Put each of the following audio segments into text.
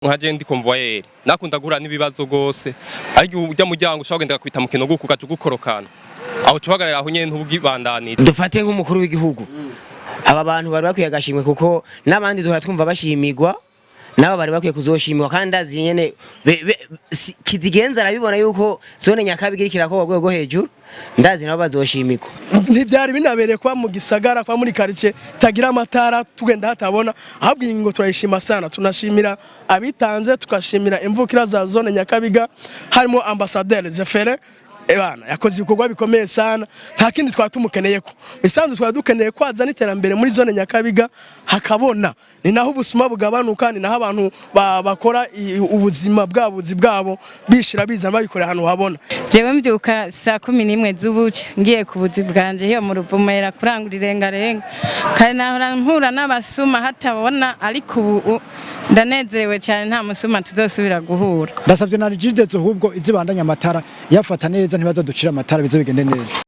Nka je ndi convoyeur, nakunda guhura n'ibibazo gose, ariko urya muryango ushobora kugenda kwita mu kinogo ugaca ugukorokana, aho uhagarara aho nyene ntubugibandanije. Dufate nk'umukuru w'igihugu, aba bantu bari bakwiye agashimwe, kuko n'abandi duhora twumva bashimirwa, nabo bari bakwiye kuzoshimirwa. Kandi ndazi nyene Kizigenza arabibona yuko zone Nyakabiga iriko irakorwa rwego rwo hejuru, ndazi nabo bazoshimirwa. Ntibyari binabereye kuba mu gisagara, kuba muri quartier tagira amatara, tugenda hatabona. Ahubwo iyi ngingo turayishima sana, tunashimira abitanze, tukashimira imvukira za zone Nyakabiga, harimo ambassadeur Zefere. Ebana yakoze ibikorwa bikomeye sana, nta kindi twaba tumukeneye, ko bisanzwe twaba dukeneye ko azana iterambere muri zone Nyakabiga hakabona. Ni naho ubusuma bugabanuka, ni naho abantu bakora ubuzima bwabuzi bwabo bishira bizana, babikorera ahantu habona. Jewe mbyuka saa 11 z'ubuca, ngiye ku buzi bwanje hiyo mu Ruvumera kurangura irengarenga. Kare nahora mpura n'abasuma hatabona, ariko ubu ndanezerewe cyane, nta musuma tuzosubira guhura. Ndasavye na Regideso ahubwo izibandanya amatara yafata neza, ntibazoducira amatara, bize bigende neza.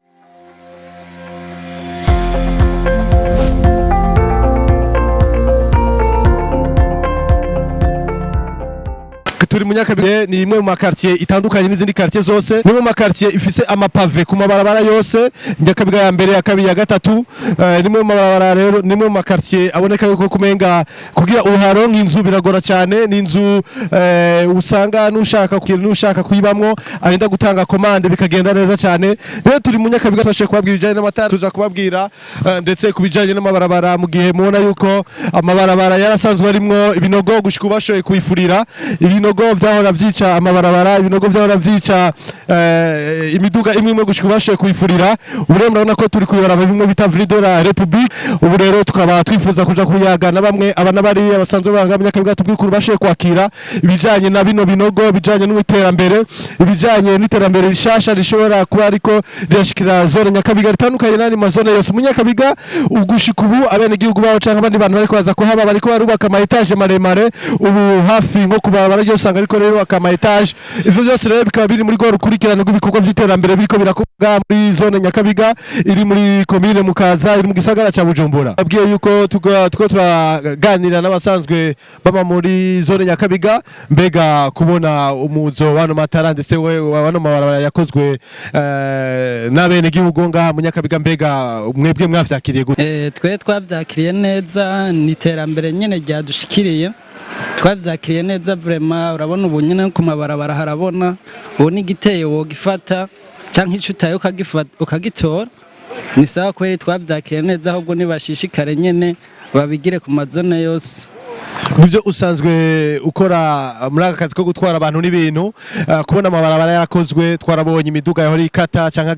Turi mu Nyakabiga, ni imwe mu ma quartier itandukanye n'izindi quartier zose, ni mu ma quartier ifise amapave ku mabarabara yose, Nyakabiga ya mbere, ya kabiri, ya gatatu. Ni imwe mu mabarabara rero, ni imwe mu ma quartier aboneka yuko kumenga kugira uharonka inzu biragora cyane. Ni inzu usanga nushaka kuyibamwo arinda gutanga commande bikagenda neza cyane. Rero turi mu Nyakabiga, twashoboye kubabwira ibijanye n'amatara, tuja kubabwira ndetse ku bijanye n'amabarabara, mu gihe mubona yuko amabarabara yarasanzwe arimwo ibinogo, gushika ubashoboye kubifurira. Ibinogo vyahora vyica amabarabara, ibinogo vyahora vyica imiduga imwe imwe, gushika ubashoboye kubifurira. Ubu rero murabona ko turi kubibaraba bimwe bita Avenue de la République. Ubu rero tukaba twifuza kuja kuyaga na bamwe aba n'abariya basanzwe banga mu Nyakabiga, tubwire ukuntu bashoboye kwakira ibijanye na bino binogo, ibijanye n'iterambere, ibijanye n'iterambere rishasha rishobora kuba ariko rirashikira zone Nyakabiga, ritandukanye n'andi mazone yose mu Nyakabiga. Ugushika ubu abenegihugu baho canke abandi bantu bariko baza kuhaba bariko barubaka ama étage maremare. Ubu hafi nko kubarabara ryose usanga ariko rero ama étage. Ivyo byose rero bikaba biri muri rwa rukurikirane rw'ibikorwa vy'iterambere biriko birakorwa muri zone Nyakabiga iri muri komine Mukaza, iri mu gisagara ca Bujumbura. Abwiye yuko tuko turaganira n'abasanzwe baba muri zone Nyakabiga, mbega kubona umuzo wano matara ndetse we wano mabarabara yakozwe n'abenegihugu ngaha mu Nyakabiga, mbega mwebwe mwavyakiriye gute? Twe twabyakiriye neza, ni iterambere nyine ryadushikiriye, twabyakiriye neza vraiment. Urabona ubu nyine ku mabarabara harabona, ubu n'igiteye wogifata cyangwa icyo utaye ukagitora, ni sawa kweri, twabyakiriye neza. Ahubwo nibashishikare nyine babigire ku mazone yose. Mubyo usanzwe ukora muri aka kazi ko gutwara abantu n'ibintu, kubona amabarabara yarakozwe, twarabonye imiduga yahora ikata canke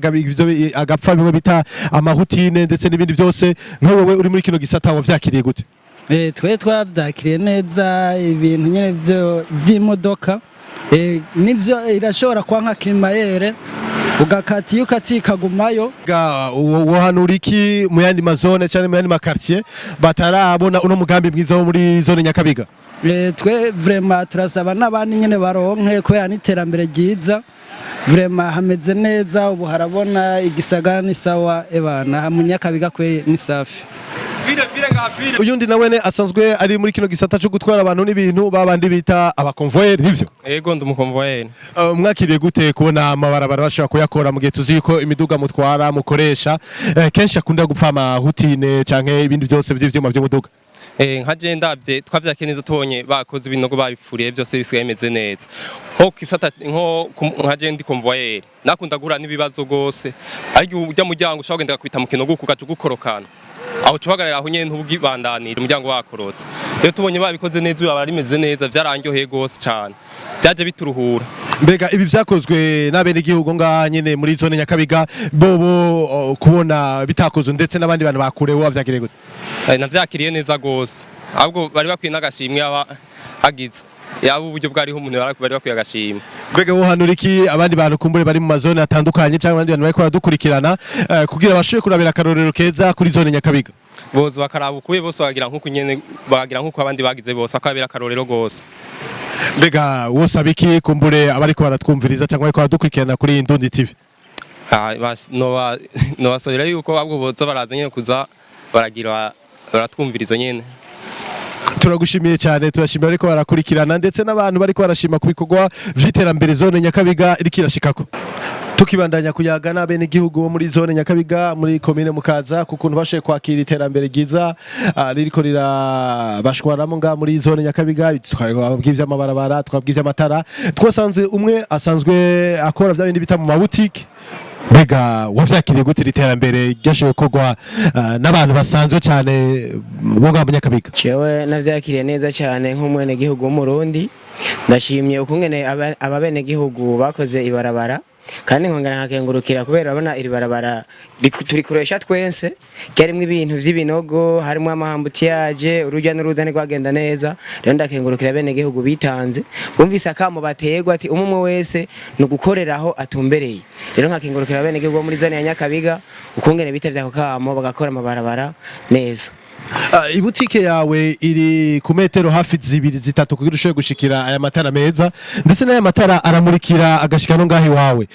agapfa, bimwe bita amahutine ndetse n'ibindi byose, nka wowe uri muri kino gisata wavyakiriye gute? Twe twabyakiriye neza, ibintu nyine by'imodoka nivyo irashobora kuba nka crémaillère, ugakata, iyo ukatiye ikagumayo. Ga wohanura iki mu yandi mazone canke mu yandi ma quartier batarabona uno mugambi mwiza wo muri zone Nyakabiga? Twe vraiment turasaba n'abandi nyine baronke, kubera n'iterambere ryiza, vraiment hameze neza ubu, harabona, igisagara ni sawa, ebana mu Nyakabiga kwe ni safi. Uyundi nawene asanzwe ari muri kino gisata cyo gutwara abantu n'ibintu, babandi bita aba convoyeur, nivyo? Ego, ndi umu convoyeur. Mwakiriye gute kubona amabarabara bashobora kuyakora, mu gihe tuzi yuko imiduga mutwara mukoresha kenshi akunda gupfa amahutine canke ibindi byose vy'ivyuma vy'umuduga? Nka je ndavye, twavyakiriye neza tubonye bakoze ibinogo, babifuriye byose, bisigaye bimeze neza. Nko kisata nka je ndi convoyeur, nakunda guhura n'ibibazo gose, ariko urya muryango ushobora kugenda kwita mu kinogo ugaca ugukorokana, aho uhagarara aho nyene ntubugibandanije umuryango wakorotse. Rero tubonye babikoze neza, ubu rimeze neza, vyaranryoheye gose cane, vyaje bituruhura. Mbega ibi vyakozwe n'abenegihugu ngaha nyene muri zone Nyakabiga bobo, kubona bitakozwe ndetse n'abandi bantu bakureho, wavyakiriye gute? Navyakiriye neza gose, ahubwo bari bakwiye n'agashimwe, aba hagize yaba uburyo bwariho umuntu bari bakwiye agashimwe. Mbega wohanura iki abandi bantu kumbure bari mu mazone atandukanye cyangwa abandi bantu bariko baradukurikirana, kugira bashobore kurabira akarorero keza kuri zone Nyakabiga? Boza bakaraba ukuye bose, bakagira nk'uko nyene, bakagira nk'uko abandi bagize bose, bakabera akarorero gose. Mbega wosaba iki kumbure abariko baratwumviriza cyangwa bariko baradukurikirana kuri Indundi TV? Ah, nobasabira yuko ahubwo boza baraza nyene kuza baragira baratwumviriza nyene. Turagushimiye cyane, turashimira ariko barakurikirana ndetse n'abantu bariko barashima ku bikorwa vy'iterambere zone Nyakabiga iriko irashikako. Tukibandanya kuyaga n'abenegihugu bo muri zone Nyakabiga, muri komine Mukaza, ku kuntu bashoboye kwakira iterambere ryiza ririko rirabashwaramo nga muri zone Nyakabiga. Twabwiye ivy'amabarabara, twabwiye ivy'amatara, twasanze umwe asanzwe akora vya bindi bita mu mabutike. Mbega wavyakiriye gute iri terambere ryashoboye gukorwa n'abantu basanzwe cyane bo ngaha mu Nyakabiga? Jewe navyakiriye neza cyane nk'umwenegihugu w'Umurundi. Ndashimye ukungene aba benegihugu bakoze ibarabara, kandi nkongera nkakengurukira kubera urabona iri barabara turikoresha twese, ryarimwo ibintu vy'ibinogo, harimwo ama embouteillages, urujya n'uruza ntirwagenda neza. Rero ndakengurukira abenegihugu bitanze, bumvise akamo baterwa ati umwe umwe wese ni ugukorera aho atumbereye. Rero nkakengurukira abenegihugu bo muri zone ya Nyakabiga ukungene bitavye ako kamo bagakora amabarabara neza. Ibutike yawe iri ku metero hafi zibiri, zitatu kugira ushobore gushikira aya matara meza, ndetse n'aya matara aramurikira agashika no ngaho iwawe.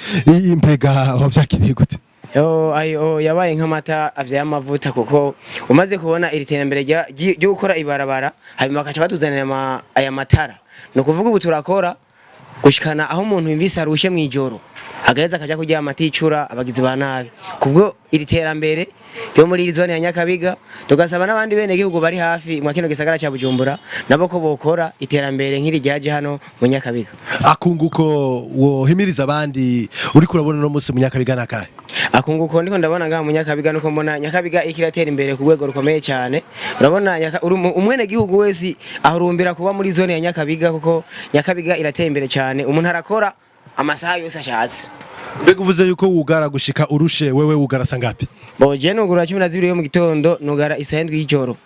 Mbega wavyakiriye gute? Yo, ayo yabaye nk'amata avyaye amavuta, kuko umaze kubona iri terambere ryo gukora ibarabara, hanyuma bakaca batuzanira aya matara, ni ukuvuga ubu turakora gushikana aho umuntu yumvise arushe mw'ijoro agaheza akaja kuryama aticura abagizi ba nabi. Kubwo iri terambere ryo muri iri zone ya Nyakabiga, tugasaba n'abandi bene gihugu bari hafi mwa kino gisagara ca Bujumbura nabo ko bokora iterambere nk'iri ryaje hano mu Nyakabiga. Akunguko wohimiriza abandi uriko urabona uno munsi mu Nyakabiga nakahe? Akunguko ndiko ndabona ngaha mu Nyakabiga nuko mbona Nyakabiga iriko iratera imbere ku rwego rukomeye cyane. Urabona umwene gihugu wese ahurumbira kuba muri zone ya Nyakabiga, kuko Nyakabiga iratera imbere cyane, umuntu arakora amasaha yose ashatse. Mbega uvuze yuko wugara gushika urushe, wewe wugara sangapi? Bo je nugura 12 yo mu gitondo, nugara isaha 7 y'ijoro.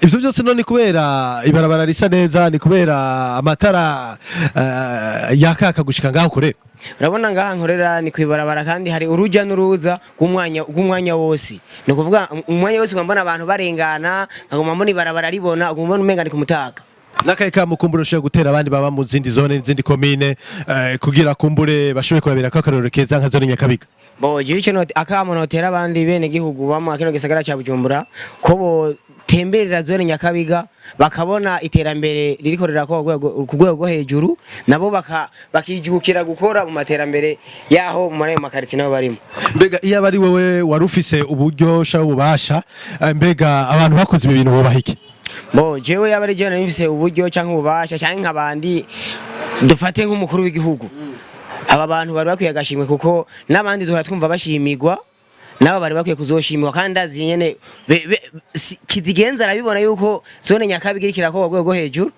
Ivyo byose none kubera ibarabara risa neza, ni kubera amatara yakaka gushika ngaho ukorera? Urabona ngaha nkorera ni kwibarabara, kandi hari urujya n'uruza rw'umwanya wose. Ni ukuvuga umwanya wose mbona abantu barengana, nkaguma mbona ibarabara ribona, uguma mbona umenga ni ku mutaga. N'akahe kamo kumbure ushobora gutera abandi baba mu zindi zone n'izindi komine kugira kumbure bashobore kurabira ko akarorero keza nka zone Nyakabiga? Bo jewe ico akamo notera abandi bene gihugu bamwe kino gisagara ca Bujumbura, ko botemberera zone Nyakabiga bakabona iterambere ririko rirakorwa ku rwego rwo hejuru, nabo bakijukira gukora mu materambere yaho muri ayo makaritsiye nabo barimo. Mbega iyo aba ari wewe wari ufise uburyo sha ububasha, mbega abantu bakoze ibi bintu bubaha iki? Bo jewe yaba ari jewe nari mfise uburyo canke ububasha canke nk'abandi, dufate nk'umukuru w'igihugu, aba bantu bari bakwiye agashimwe, kuko n'abandi duhora twumva bashimirwa, nabo bari bakwiye kuzoshimirwa. Kandi ndazi nyene Kizigenza arabibona yuko zone Nyakabiga iriko irakorwa rwego rwo hejuru,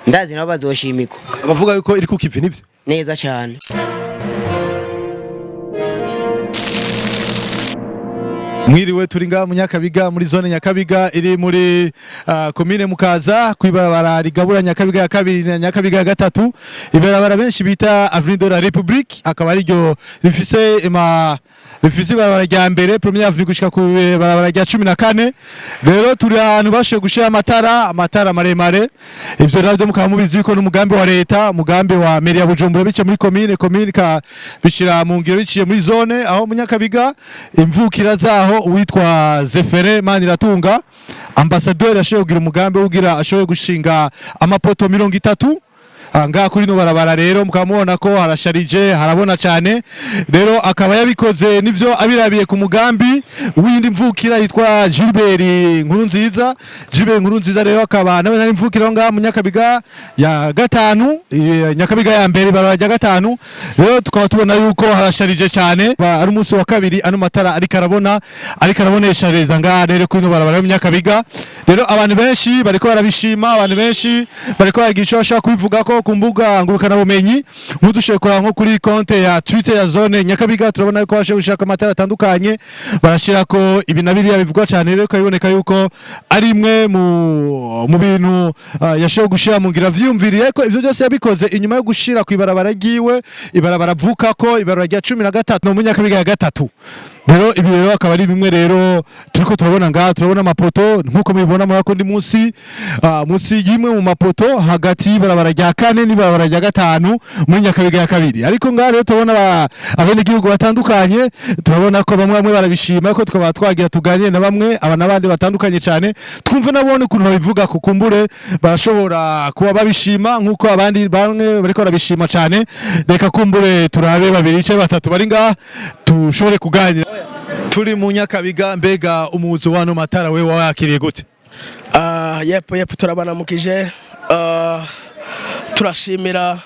ndazi nabo bazoshimirwa. Bavuga yuko iri kukivi, nivyo? Neza cane. Mwiriwe, turi ngaha mu Nyakabiga, muri zone Nyakabiga iri muri komine Mukaza, kwibarabara rigabura Nyakabiga ya kabiri na Nyakabiga ya gatatu, ibarabara benshi bita Avenue de la République, akaba ariryo rifise rifise ibarabara rya mbere, Première Avenue, gushika ku barabara rya 14. Rero turi ahantu bashoboye gushira amatara maremare. Ivyo navyo mukaba mubizi yuko n'umugambi wa leta, umugambi wa mairie ya Bujumbura, bice muri komine ka bishira mu ngiro biciye muri zone, aho mu Nyakabiga imvukira zaho uwitwa Zefere Maniratunga ambassadeur yashoboye kugira umugambi wo kugira ashoboye gushinga amapoto 30 ngaha kuri no barabara. Rero mukaba mubona ko harasharije, harabona cyane. Rero akaba yabikoze nivyo abirabiye ku mugambi w'indi mvukira yitwa Gilbert Nkurunziza. Gilbert Nkurunziza rero akaba nawe nari mvukira ngaha mu Nyakabiga ya gatanu, Nyakabiga ya mbere, barabara rya gatanu. Rero tukaba tubona yuko harasharije cyane. Ari umunsi wa kabiri ano matara ariko arabona, ariko araboneshereza ngaha rero kuri no barabara yo mu Nyakabiga. Rero abantu benshi bariko barabishima, abantu benshi bariko baragira ico bashaka kubivuga ko ku mbuga ngurukana bumenyi. Nk'udushoboye kuraba nko kuri konte ya Twitter ya zone Nyakabiga, turabona ko bashoboye gushaka amatara atandukanye, barashirako ibi na biriya bivugwa cyane. Rero bikaba biboneka yuko ari imwe mu bintu yashoboye gushira mu ngira vyiyumviriye ko ivyo byose yabikoze inyuma yo gushira ku ibarabara ryiwe, ibarabara avuka ko, ibarabara rya 13 no mu Nyakabiga ya gatatu. Rero ibi rero akaba ari bimwe rero turiko turabona ngaha. Turabona amapoto nkuko mubibona muri ako ndi munsi y'imwe mu mapoto, hagati y'ibarabara rya kane n'ibarabara rya gatanu muri Nyakabiga ya kabiri. Ariko ngaha rero turabona abenegihugu batandukanye, turabona ko bamwe bamwe barabishima, ko tukaba twagira tuganire na bamwe aba n'abandi batandukanye cyane, twumve nabone ukuntu babivuga, kukumbure barashobora kuba babishima nkuko abandi bamwe bariko barabishima cyane. Reka kumbure turabe babiri canke batatu bari ngaha tushobore kuganira. Turi mu Nyakabiga. Mbega umuzo wano matara we wayakiriye gute? Ah, yepo yepo, turabanamukije. Turashimira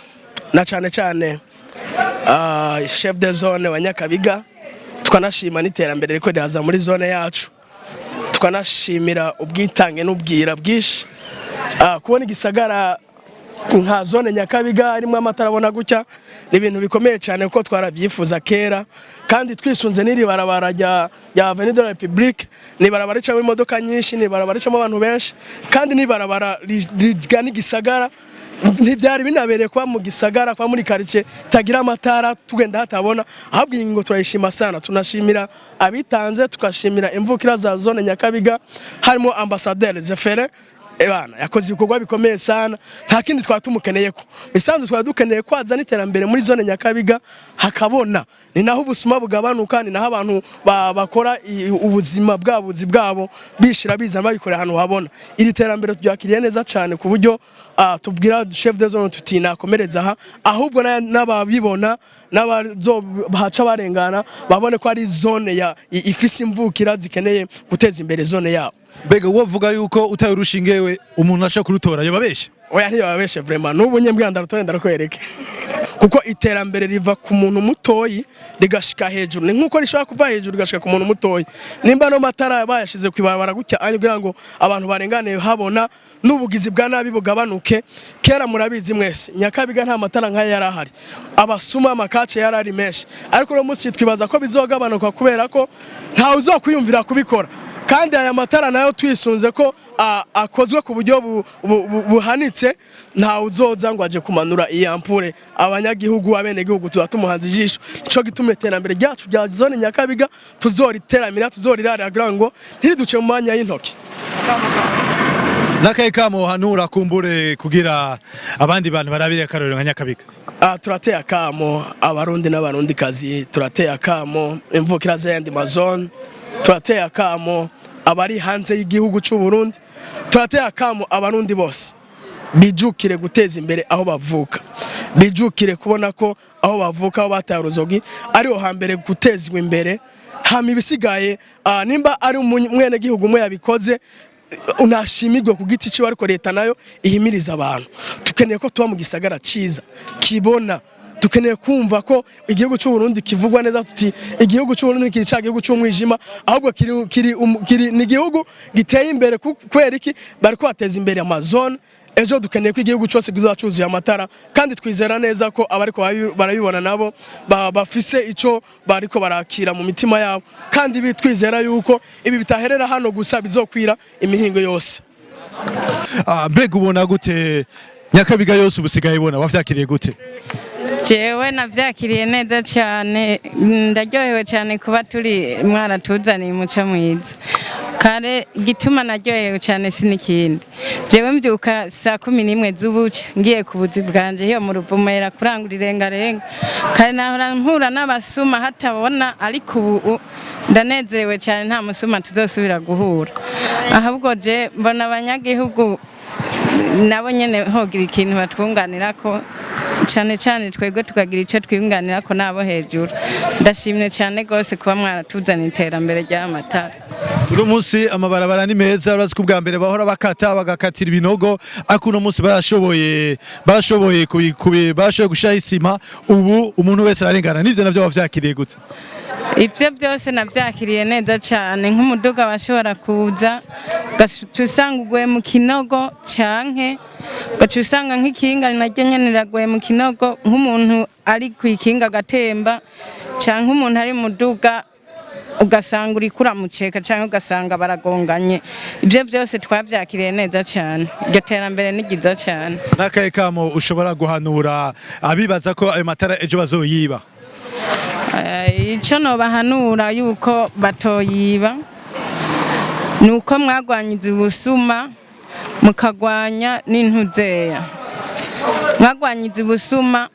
na cyane cyane chef de zone wa Nyakabiga, tukanashima n'iterambere riko riraza muri zone yacu, tukanashimira ubwitange n'ubwira bwinshi. Kubona igisagara nka zone Nyakabiga harimo amatara abona gutya ni ibintu bikomeye cyane, kuko twarabyifuza kera. Kandi twisunze n'iri barabara rya Avenue de la République, ni barabara ricamo imodoka nyinshi, ni barabara ricamo abantu benshi, kandi ni barabara rigana igisagara. Ntibyari binabereye kuba mu gisagara, kuba muri quartier itagira amatara, tugenda hatabona. Ahubwo iyi ngingo turayishima sana, tunashimira abitanze, tukashimira imvukira za zone Nyakabiga, harimo ambassadeur Zefere. Ebana yakoze ibikorwa bikomeye sana, nta kindi twaba tumukeneye, ko bisanzwe twaba dukeneye ko azana iterambere muri zone Nyakabiga hakabona. Ni naho ubusuma bugabanuka, ni naho abantu bakora ubuzima bwabuzi bwabo bishira bizana, babikorera ahantu habona. Iri terambere turyakiriye neza cyane, ku buryo tubwira chef de zone tuti nakomereza aha, ahubwo n'ababibona n'abazohaca barengana babone ko ari zone ya ifise imvukira zikeneye guteza imbere zone yabo. Mbega wovuga yuko utaye urushinge we umuntu ashobora kurutora yobabeshe? Oya, ntiyababeshe vraiment. N'ubu nye mbwira ndarutore ndarakwereke, kuko iterambere riva ku muntu mutoyi rigashika hejuru. Ni nkuko rishobora kuva hejuru rigashika ku muntu mutoyi. Nimba no matara bayashize ku ibarabara gutya ayo kugira ngo abantu barengane habona, n'ubugizi bwa nabi bugabanuke. Kera murabizi mwese, Nyakabiga nta matara nk'aya yari ahari, abasuma amakace yari ari menshi. Ariko uno munsi twibaza ko bizogabanuka, kubera ko ntawe uzokwiyumvira kubikora. Kandi aya matara nayo twisunze ko akozwe ku buryo buhanitse, ntawe uzoza ngo aje kumanura iyi ampoule. Abanyagihugu, abenegihugu tuba tumuhanze ijisho. Nico gituma iterambere ryacu rya zone Nyakabiga tuzoriteramira, tuzorirarira kugira ngo ntiriduce mu mwanya y'intoki. N'akahe kamo hanura kumbure kugira abandi bantu barabire akarorero nka Nyakabiga? Turateye akamo Abarundi n'Abarundikazi, turateye akamo imvukira z'ayandi mazone, turateye akamo abari hanze y'igihugu cy'u Burundi, turateye akamo Abarundi bose bijukire guteza imbere aho bavuka, bijukire kubona ko aho bavuka, aho bataye uruzogi, ariho hambere gutezwa imbere. Hama ibisigaye, nimba ari umwenegihugu umwe yabikoze, unashimirwe ku giti ciwe, ariko leta nayo ihimiriza abantu. Tukeneye ko tuba mu gisagara ciza kibona, dukeneye kumva ko igihugu cy'u Burundi kivugwa neza, tuti igihugu cy'u Burundi kiri ca gihugu cy'umwijima, ahubwo kiri ni igihugu giteye imbere. Kubera iki? Bariko bateza imbere amazone. Ejo dukeneye ko igihugu cyose kizoba cyuzuye amatara, kandi twizera neza ko abariko barabibona nabo bafise ico bariko barakira mu mitima yabo, kandi twizera yuko ibi bitaherera hano gusa, bizokwira imihingo yose. Mbega ubona gute Nyakabiga yose ubusigaye ibona? Wavyakiriye gute? Jewe navyakiriye neza cyane, ndaryohewe cyane kuba turi mwaratuzaniye umuco mwiza. Kare igituma naryohewe cyane si n'ikindi, jewe mbyuka saa 11 z'ubuca ngiye ku buzi bwanje iyo mu Ruvumera kurangura irengarenga. Kare nahora mpura n'abasuma hatabona, ariko ubu ndanezerewe cyane, nta musuma tuzosubira guhura. Ahubwo je mbona abanyagihugu nabo nyene hogira ikintu batwunganira ko cyane cyane, twebwe tukagira icyo twiyunganira ko nabo hejuru. Ndashimye cyane rwose kuba mwaratuzaniye iterambere ry'amatara. Uno munsi amabarabara ni meza. Urazi ko ubwa mbere bahora bakata bagakatira ibinogo, ariko uno munsi barashoboye gushiraho isima, ubu umuntu wese ararengana. Nivyo navyo wavyakiriye gute? Ibyo byose nabyakiriye neza cyane. Nk'umuduga washobora kuza ugaca usanga uguye mu kinogo, canke ugaca usanga nk'ikinga naryo nyene riraguye mu kinogo, nk'umuntu ari ku ikinga agatemba, canke umuntu ari mu muduga ugasanga uriko uramuceka, canke ugasanga baragonganye. Ibyo byose twabyakiriye neza cyane, iryo terambere ni ryiza cyane. N'akahe kamo ushobora guhanura abibaza ko ayo matara ejo bazoyiba? Ico nobahanura yuko batoyiba ni uko mwagwanyiza ubusuma, mukagwanya n'intuzeya, mwagwanyiza ubusuma,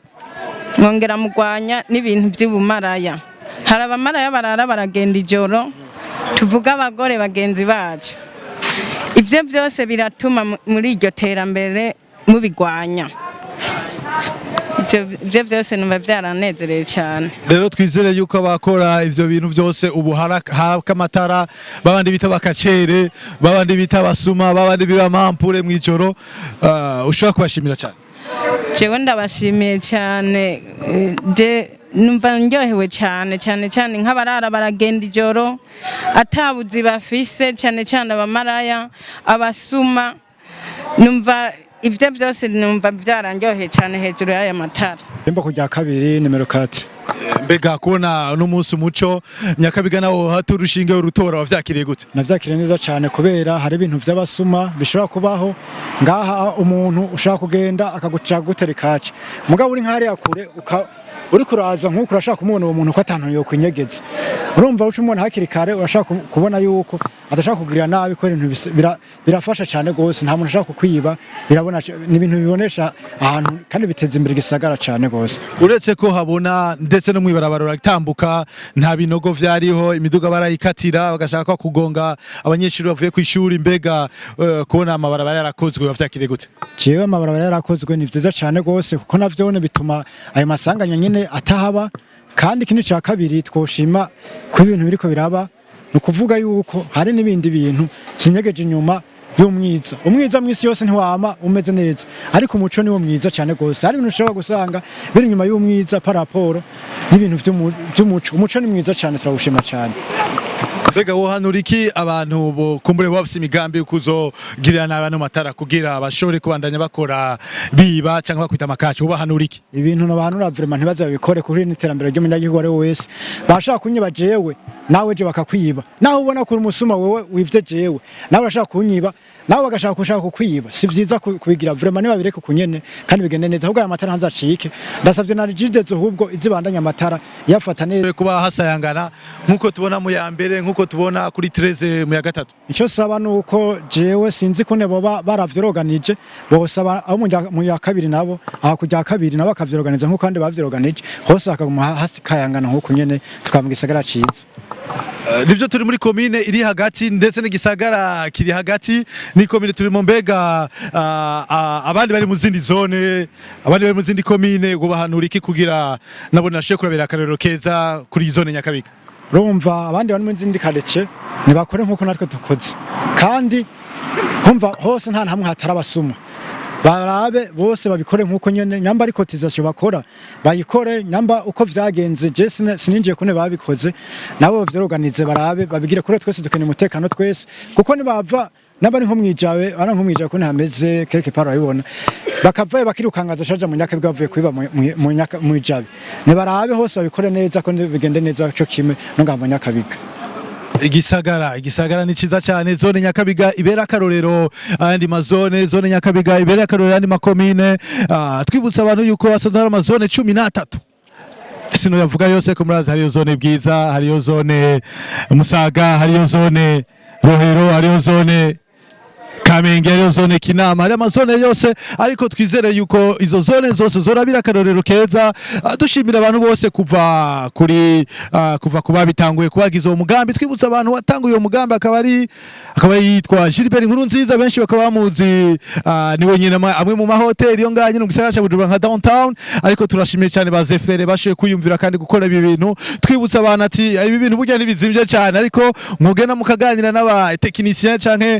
mwongera mugwanya n'ibintu by'ubumaraya. Hari abamaraya barara baragenda ijoro, tuvuga abagore bagenzi bacu. Ibyo byose biratuma muri iryo terambere mubigwanya. Ibyo byose numva byaranezereye cyane. Rero twizere yuko abakora ivyo bintu byose ubu haraka amatara, babandi bita bakacere, babandi bita basuma, babandi biba mampure mw'ijoro, ushobora kubashimira cyane. Jewe ndabashimiye cyane, je numva ndyohewe cyane cyane cyane nk'abarara baragenda ijoro atabuzi bafise, cyane cyane abamaraya, abasuma. Numva ibyo byose numva byarandyoheye cyane hejuru y'aya matara. Imba kujya kabiri nimero 4. Mbega kubona uno munsi umuco Nyakabiga nawo hata urushinge urutora, wavyakiriye gute? Navyakiriye neza cyane kubera hari ibintu vy'abasuma bishobora kubaho ngaha, umuntu ushaka kugenda akaguca gutera ikaci, mugabo uri nk'hariya kure uri kuraza nk'uko urashaka kumubona uwo muntu ko atantu yokwinyegeza. Urumva uca umubona hakiri kare, urashaka kubona yuko adashaka kugirira nabi, kubera ibintu birafasha cyane gose. Nta muntu ashaka kukwiba, birabona, ni ibintu bibonesha ahantu kandi biteza imbere igisagara cyane gose. Uretse ko habona ndetse no mwibarabara uratambuka, nta binogo vyariho, imiduga barayikatira bagashaka ko kugonga abanyeshuri bavuye ku ishuri. Mbega kubona amabarabara yarakozwe wavyakiriye gute? Jewe amabarabara yarakozwe ni vyiza cyane gose, kuko navyone bituma ayo masanganya nyene atahaba. Kandi ikindi ca kabiri twoshima ko ibintu biriko biraba, ni ukuvuga yuko hari n'ibindi bintu vyinyegeje inyuma y'umwiza. Umwiza mw'isi yose ntiwama umeze neza, ariko umuco niwo mwiza cyane gose. Hari ibintu ushobora gusanga biri inyuma y'umwiza par rapport n'ibintu vy'umuco. Umuco ni mwiza cyane, turawushima cyane. Mbega wohanura iki abantu bo kumbure bafise imigambi yo kuzogirira nabi ano matara kugira bashobore kubandanya bakora biba canke bakwita amakaci, ubahanura iki? Ibintu nabahanura vraiment, ntibaze babikore kuri n'iterambere ry'umunyagihugu ari we wese. Bashaka kunyiba jewe, nawe je bakakwiba. Naho ubona ko uri umusuma, wewe wivye jewe, nawe urashaka kunyiba, nawe bagashaka kushaka kukwiba. Si vyiza kubigira vraiment, nibabireke kunyene kandi bigende neza. Ahubwo aya matara ntazacike, ndasavye na Regideso ahubwo izibandanya amatara yafata neza. Kuba hasayangana nkuko tubona mu ya mbere, nkuko tubona kuri 13 mu ya gatatu. Icyo saba nuko jewe sinzi kune boba baravyiroganije, bosaba abo mu ya kabiri nabo aha kujya kabiri nabo bakavyiroganiza nkuko kandi bavyiroganije hose, hakaguma hasikayangana nkuko nyene, tukaba mu gisagara ciza. Nivyo, turi muri komine iri hagati ndetse n'igisagara kiri hagati, ni komine turimo. Mbega abandi bari mu zindi zone, abandi bari mu zindi komine, ngo bahanura iki kugira nabo nashe kurabera akarorero keza kuri zone Nyakabiga? Urumva abandi bari mu zindi quartier ntibakore nkuko natwe dukoze, kandi kumva hose nta hamwe hatari abasuma. Barabe bose babikore nkuko nyene, nyamba ari cotisation bakora bayikore, nyamba uko vyagenze je sininjiye kune babikoze, nabo bavyiroganize, barabe babigire kure. Twese dukeneye umutekano twese, kuko nibava naba ari nko mwijawe, ari nko mwijawe kune hameze quelque part urabibona, bakavayo bakirukanga dushaja mu Nyakabiga bavuye kwiba mu Nyaka mwijabe. Nibarabe hose babikore neza ko bigende neza co kimwe no ngaha mu Nyakabiga. Igisagara ni ciza cyane. Zone Nyakabiga ibera akarorero ayandi mazone, zone Nyakabiga ibera akarorero ayandi makomine. Twibutsa abantu yuko hasanzwe hari amazone 13, sino yavuga yose ko murazi. Hariyo zone Bwiza, hariyo zone Musaga, hariyo zone Rohero, hariyo zone Kamenge, hariyo zone Kinama, hariyo amazone yose, ariko twizere yuko izo zone zose zorabira akarorero keza. Dushimira abantu bose kuva kuri kuva kuba bitanguye kubagiza uwo mugambi. Twibutsa abantu watanguye uwo mugambi akaba yitwa Gilbert Nkurunziza, benshi bakaba bamuzi, niwe nyine amwe mu mahoteli yo ngaha nyine mu gisagara ca Bujumbura nka downtown. Ariko turashimiye cyane ba Zefere bashoboye kwiyumvira kandi gukora ibi bintu. Twibutsa abantu ati ibi bintu burya ntibizimvye cyane, ariko mugenda mukaganira n'aba technicien canke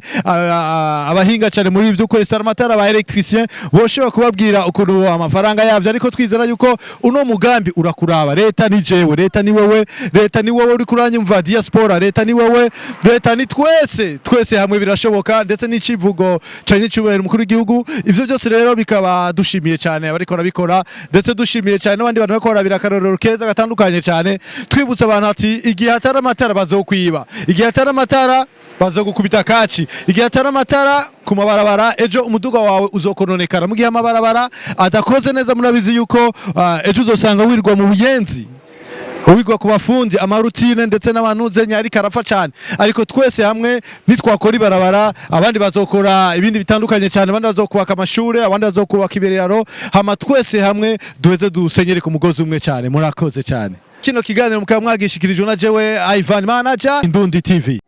abahinga cyane muri ibyo kwesara amatara, aba électricien, boshobora kubabwira ukuntu amafaranga yavyo. Ariko twizera yuko uno mugambi urakuraba. Leta ni jewe, leta ni wewe, leta ni wowe uri kuranyumva diaspora, leta ni wewe, leta ni twese, twese hamwe birashoboka, ndetse n'icivugo canke n'icubahiro umukuru w'igihugu. Ivyo byose rero bikaba dushimiye cyane abariko barabikora, ndetse dushimiye cyane n'abandi bantu bariko barabira akarorero keza gatandukanye cyane. Twibutsa abantu ati igihe hatari amatara bazokwiba, igihe hatari amatara bazogukubita kaci, igihe hatari amatara ku mabarabara ejo umuduga wawe uzokononekara. Mu gihe amabarabara adakoze neza, murabizi yuko ejo uzosanga wirwa mu buyenzi. Uwigwa ku bafundi, amarutine ndetse n'abantu ariko arapfa cyane. Ariko twese hamwe nitwakora ibarabara, abandi bazokora ibindi bitandukanye cyane, abandi bazokubaka amashure, abandi bazokubaka ibiraro, hama twese hamwe duheze dusenyere ku mugozi umwe cyane. Murakoze cyane. Kino kiganiro mukaba mwagishikirijwe na jewe Ivan Manager, Indundi TV.